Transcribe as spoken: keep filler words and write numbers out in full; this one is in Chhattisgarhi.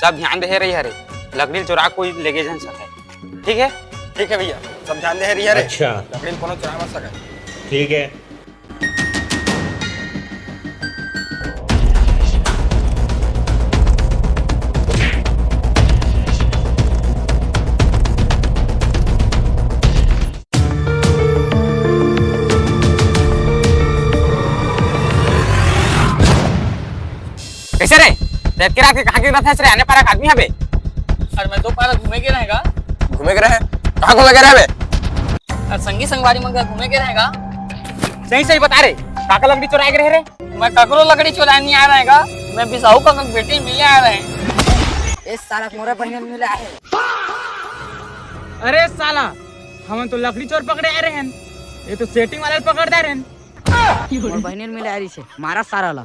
सब ध्यान दे रही हरे, लकड़ी चोरा कोई लेगे झन सके। ठीक है? ठीक है भैया, सब ध्यान दे रही हरे। अच्छा। लकड़ी कोनो चोरा मत सके। ठीक है। कैसे रे? रात के रात के कहाँ के रथ है रे? आने पारा के आदमी हबे। अरे मैं तो पारा घूमे के रहेगा। घूमे के रहे? कहाँ घूमे के रहे बे? अरे संगी संगवारी मन के घूमे के रहेगा। सही सही बता रे, काका लकड़ी चोराए के रहे रे? मैं ककरो लकड़ी चोराए नहीं आ रहेगा, मैं बिसाहू काका के बेटी मिले आ रहे। ए साला मोरे बहिन मिला है। अरे साला, हमन तो लकड़ी चोर पकड़े आ रहे हैं, ये तो सेटिंग वाला पकड़ दे रहे हैं। मोर बहिनी मिले आ रही छे, मारा सारा ला।